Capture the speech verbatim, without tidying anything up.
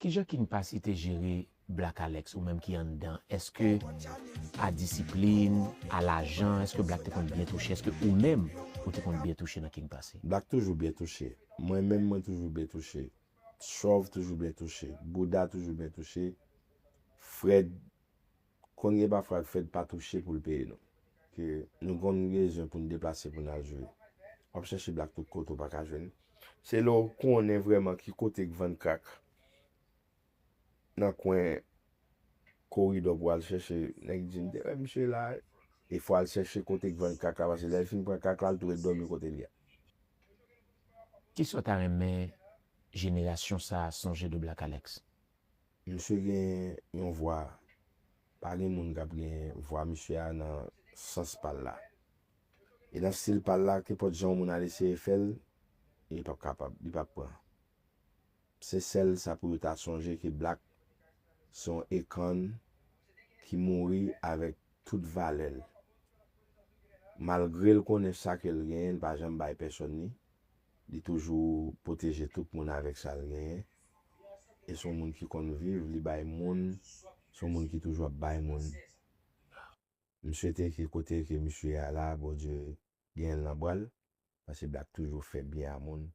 Kijan King Passy te jere Black Alex, ou menm ki anndan? Èske a disiplin, a lajan, èske Black te konn byen touche? Èske ou menm, ou te konn byen touche nan King Passy? Black toujou byen touche. Mwen menm, mwen toujou byen touche. Chòv toujou byen touche. Bouda toujou byen touche. Fred, konn gen pafwa Fred pa touche pou l peye nou. Ke nou konn bezwen pou n deplase pou n al jwe. W ap chèche Black tout kote, ou pa ka jwenn. Se lè w konnen vrèman ki kote k vann krak nan kwen koridò pou al chèche nèg di m te wè misye la. E fò al chèche kote k vann krak la, paske lè l fin pran krak la, l tou ret dòmi kote li a. Kisa w ta renmen jenerasyon sa a sonje de Black Alex? Misye gen yon vwa, pa gen moun k ap gen vwa misye a nan sans pa l la. E nan stil pa l la, kenpòt jan yon moun al eseye fè l, li p ap kapab, li p ap pran. Se sèl sa pou yo ta sonje ke Black se yon ekann ki mouri avèk tout valè l. Malgre l konnen sa ke l genyen, l pa janm bay pèsonn li. Li toujou pwoteje tout moun avèk sa l genyen. E se yon moun ki konn viv, li bay moun, se yon moun ki toujou ap bay moun. M swete ke kote ke misye a la, Bondye genyen l nan bra l, paske Black toujou fè byen a moun.